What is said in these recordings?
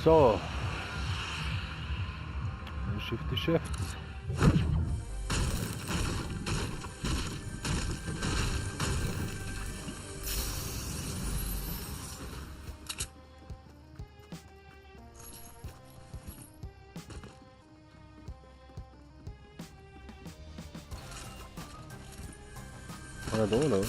So. Shifty Shift. 하나 더 넣어.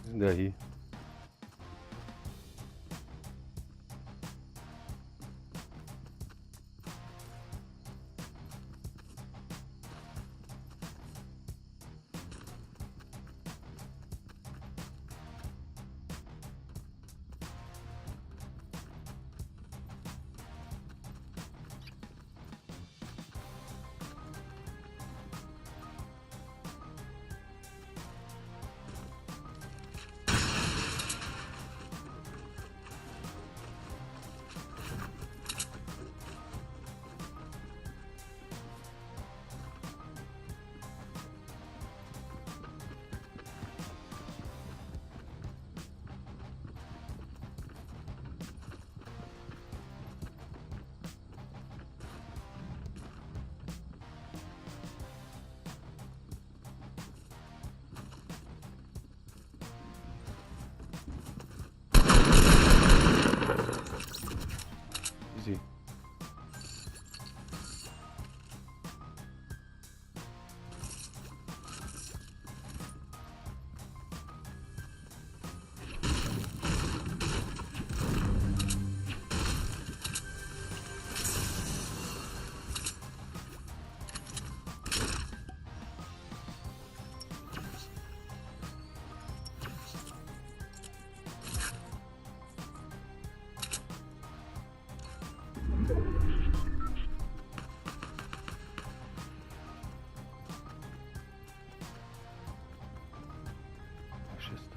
Was ist denn der hier? Easy. Schiste.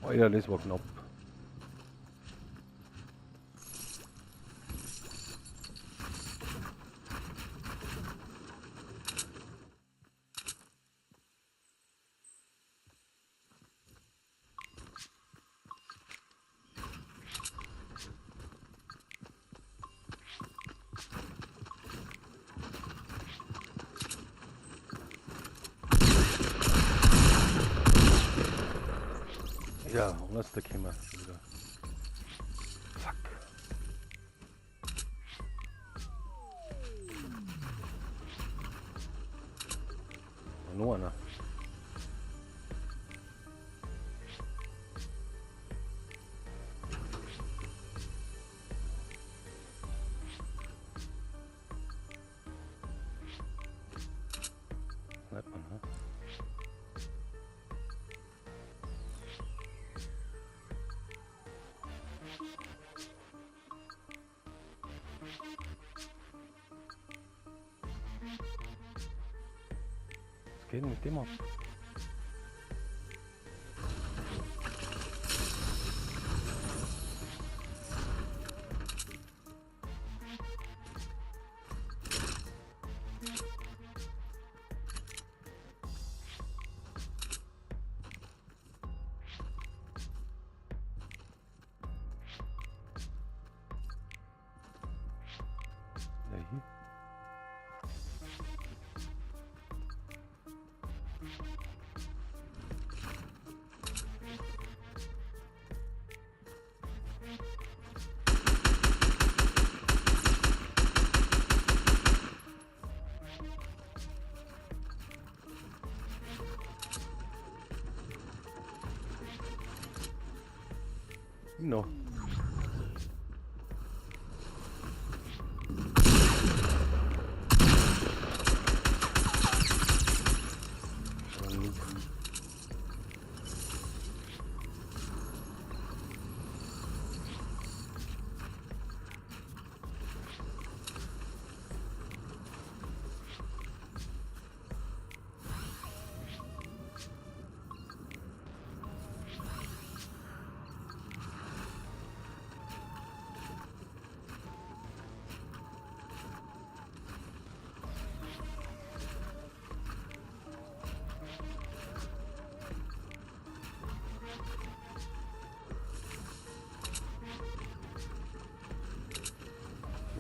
Alter, das war knapp. Ja, anders da gekommen schon wieder. Fuck. Noch einer. Bleibt man, ne? Was geht denn mit dem ab? Der hier? Noch.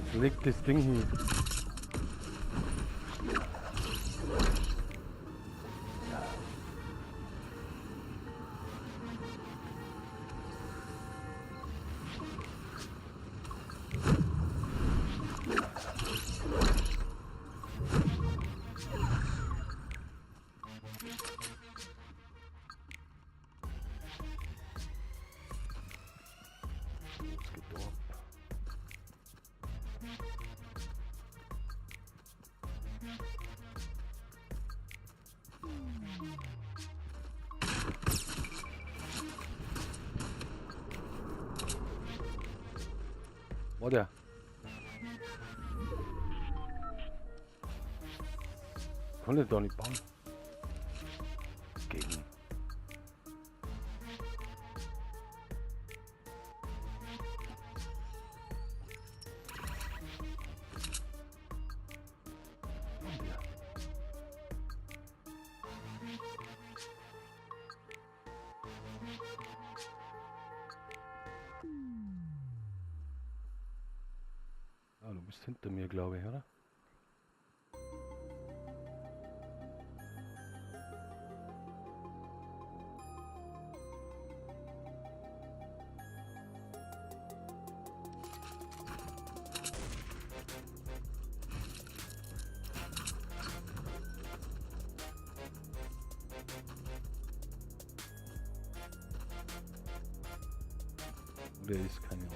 Jetzt liegt das Ding hier. Was geht da ab? 어디야? Konnte doch nicht bauen. Gegen. 어디야? Ah, du bist hinter mir, glaube ich, oder? Oder ist keine Ahnung.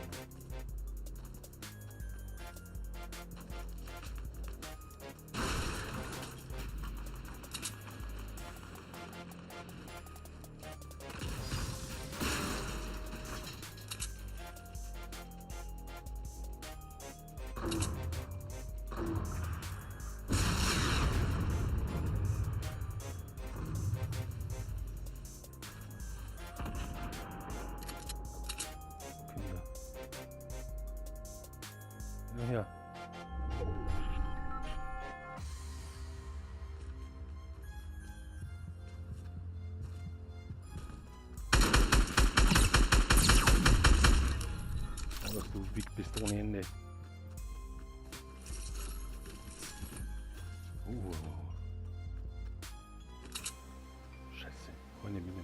Kinder. Ja, her. Oh, dass du weg bist ohne Ende. Scheiße, keine Mine mehr.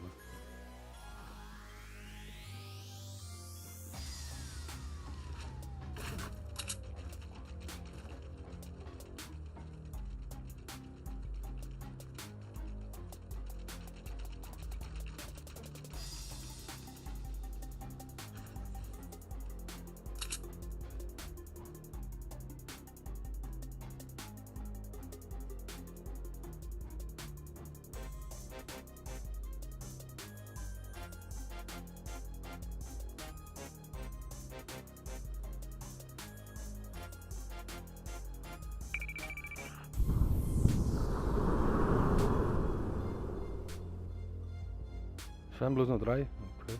Es waren bloß noch drei. Okay.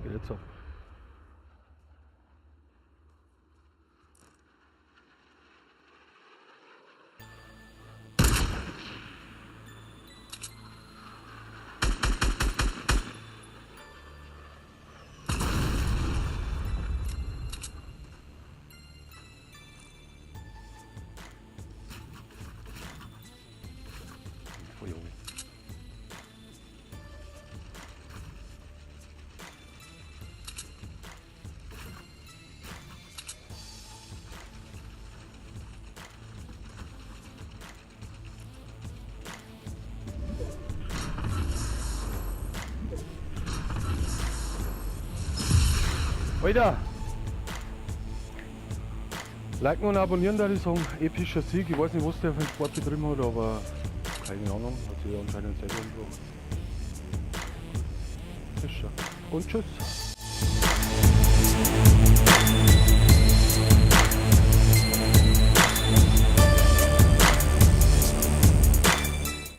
Geht jetzt ab. Oh Junge. Alter! Liken und abonnieren, da ich sagen, epischer Sieg. Ich weiß nicht, was der für einen Sport betrieben hat, aber keine Ahnung, hat sich anscheinend selber umgebracht. Ist schon. Und tschüss.